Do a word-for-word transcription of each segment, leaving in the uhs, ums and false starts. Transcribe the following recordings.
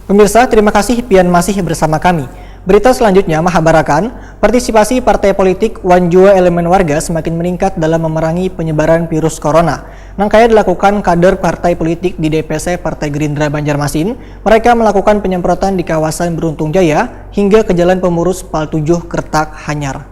Pemirsa, terima kasih pian masih bersama kami. Berita selanjutnya mahabarakan, partisipasi partai politik wan jua elemen warga semakin meningkat dalam memerangi penyebaran virus corona. Nang kaya dilakukan kader partai politik di D P C Partai Gerindra Banjarmasin, mereka melakukan penyemprotan di kawasan Beruntung Jaya hingga ke Jalan Pemurus Pal tujuh Kertak Hanyar.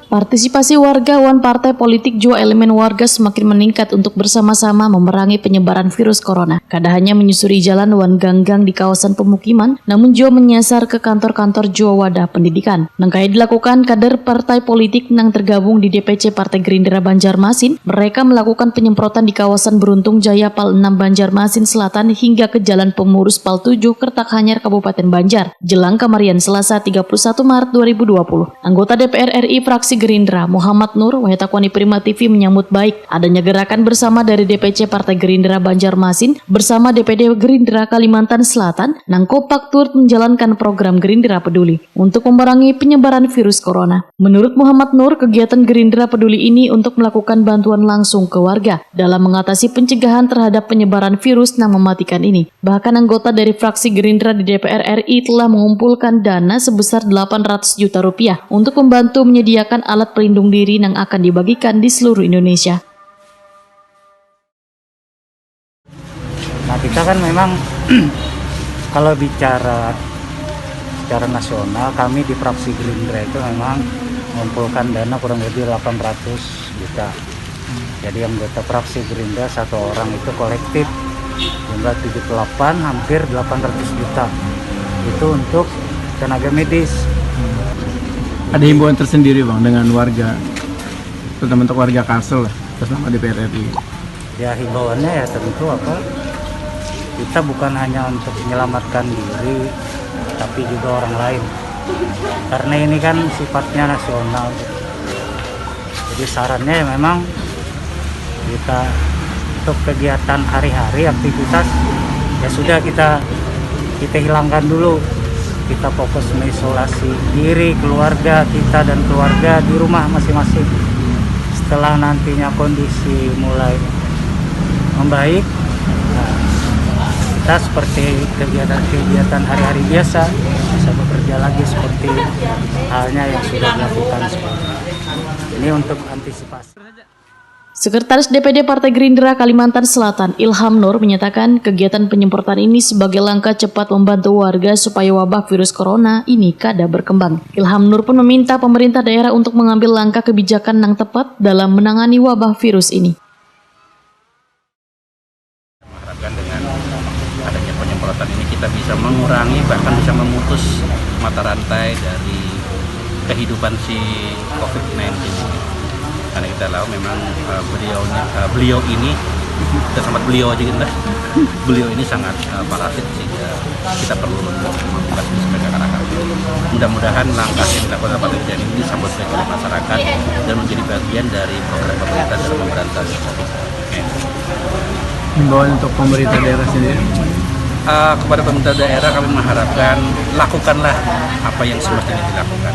Partisipasi warga wan partai politik jua elemen warga semakin meningkat untuk bersama-sama memerangi penyebaran virus corona. Kada hanya menyusuri jalan wan gang-gang di kawasan pemukiman, namun jua menyasar ke kantor-kantor jua wadah pendidikan. Nang kaya dilakukan kader partai politik nang tergabung di D P C Partai Gerindra Banjarmasin, mereka melakukan penyemprotan di kawasan Beruntung Jaya Pal enam Banjarmasin Selatan hingga ke Jalan Pemurus Pal tujuh Kertak Hanyar Kabupaten Banjar, jelang kamarian Selasa tiga puluh satu Maret dua ribu dua puluh. Anggota D P R R I fraksi Gerindra, Muhammad Nur, wahai takwani Prima T V menyambut baik adanya gerakan bersama dari D P C Partai Gerindra Banjarmasin bersama D P D Gerindra Kalimantan Selatan nang kompak turut menjalankan program Gerindra Peduli untuk memerangi penyebaran virus corona. Menurut Muhammad Nur, kegiatan Gerindra Peduli ini untuk melakukan bantuan langsung ke warga dalam mengatasi pencegahan terhadap penyebaran virus nang mematikan ini. Bahkan anggota dari fraksi Gerindra di D P R R I telah mengumpulkan dana sebesar delapan ratus juta rupiah untuk membantu menyediakan alat pelindung diri yang akan dibagikan di seluruh Indonesia. Nah, kita kan memang kalau bicara secara nasional, kami di fraksi Gerindra itu memang mengumpulkan dana kurang lebih delapan ratus juta. Jadi anggota fraksi Gerindra satu orang itu kolektif jumlah tujuh puluh delapan, hampir delapan ratus juta. Itu untuk tenaga medis. Ada himbauan tersendiri, Bang, dengan warga, terutama untuk warga Kalsel lah, atas nama D P R R I. Ya, himbauannya ya tentu apa, kita bukan hanya untuk menyelamatkan diri, tapi juga orang lain. Karena ini kan sifatnya nasional. Jadi sarannya ya memang kita untuk kegiatan hari-hari, aktivitas, ya sudah, kita kita hilangkan dulu. Kita fokus mengisolasi diri, keluarga kita dan keluarga di rumah masing-masing. Setelah nantinya kondisi mulai membaik, nah, kita seperti kegiatan-kegiatan hari-hari biasa, bisa bekerja lagi seperti halnya yang sudah dilakukan sebelumnya. Ini untuk antisipasi. Sekretaris D P D Partai Gerindra Kalimantan Selatan, Ilham Nur, menyatakan kegiatan penyemprotan ini sebagai langkah cepat membantu warga supaya wabah virus corona ini kada berkembang. Ilham Nur pun meminta pemerintah daerah untuk mengambil langkah kebijakan yang tepat dalam menangani wabah virus ini. Mengharapkan dengan adanya penyemprotan ini kita bisa mengurangi, bahkan bisa memutus mata rantai dari kehidupan si covid sembilan belas ini. Karena kita tahu memang uh, beliaunya, uh, beliau ini, kita sama beliau aja gitu lah. Beliau ini sangat uh, parasit sehingga kita perlu untuk membebaskan sebagai masyarakat. Mudah-mudahan langkah yang dilakukan oleh Pak Presiden ini disambut baik oleh masyarakat dan menjadi bagian dari program pemerintah dalam memberantas covid sembilan belas. Himbauan untuk pemerintah daerah sendiri? Uh, kepada pemerintah daerah kami mengharapkan lakukanlah apa yang semestinya dilakukan.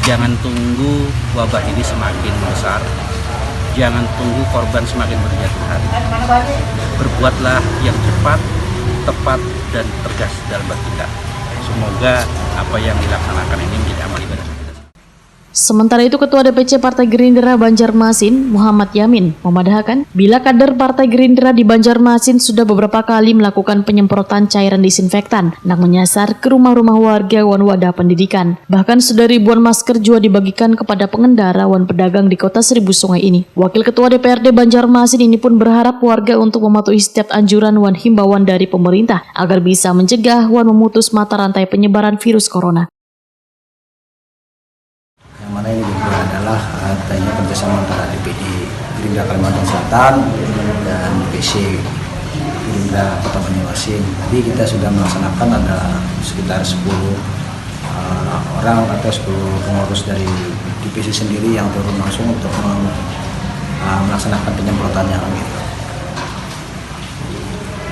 Jangan tunggu wabah ini semakin besar. Jangan tunggu korban semakin berjatuhan. Berbuatlah yang cepat, tepat, dan tegas dalam bertindak. Semoga apa yang dilaksanakan ini menjadi amal ibadah kita. Sementara itu, Ketua D P C Partai Gerindra Banjarmasin, Muhammad Yamin, memadahakan bila kader Partai Gerindra di Banjarmasin sudah beberapa kali melakukan penyemprotan cairan disinfektan nang menyasar ke rumah-rumah warga wan wadah pendidikan. Bahkan sudah ribuan masker jua dibagikan kepada pengendara wan pedagang di Kota Seribu Sungai ini. Wakil Ketua D P R D Banjarmasin ini pun berharap warga untuk mematuhi setiap anjuran wan himbauan dari pemerintah agar bisa mencegah wan memutus mata rantai penyebaran virus corona. Yang mana ini juga adalah adanya kerjasama antara D P D Gerindra Kalimantan Selatan dan D P C Gerindra Kota Banjarmasin. Tadi kita sudah melaksanakan ada sekitar sepuluh uh, orang atau sepuluh pengurus dari D P C sendiri yang turun langsung untuk mem- uh, melaksanakan penyemprotannya gitu.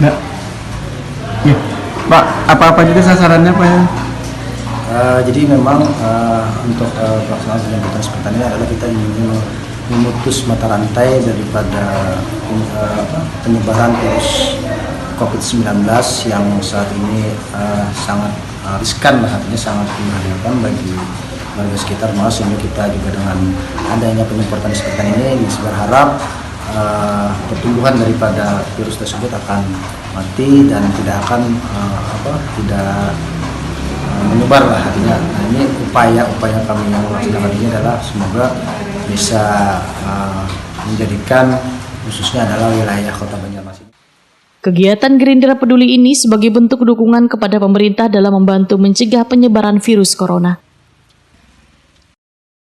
Nah, ya. Pak, apa-apa juga sasarannya Pak ya? Uh, jadi memang uh, untuk uh, pelaksanaan penyemprotan seperti ini adalah kita ingin memutus mata rantai daripada eh, apa, penyebaran virus covid sembilan belas yang saat ini eh, sangat eh, riskan lah, artinya sangat membahayakan bagi warga sekitar, malah sehingga kita juga dengan adanya penyemprotan disinfektan ini bisa berharap eh, pertumbuhan daripada virus tersebut akan mati dan tidak akan eh, apa tidak eh, menyebar lah, artinya. Nah, ini upaya-upaya kami yang melaksanakan ini adalah semoga bisa eh, menjadikan khususnya adalah wilayah Kota Banjarmasin. Kegiatan Gerindra Peduli ini sebagai bentuk dukungan kepada pemerintah dalam membantu mencegah penyebaran virus corona.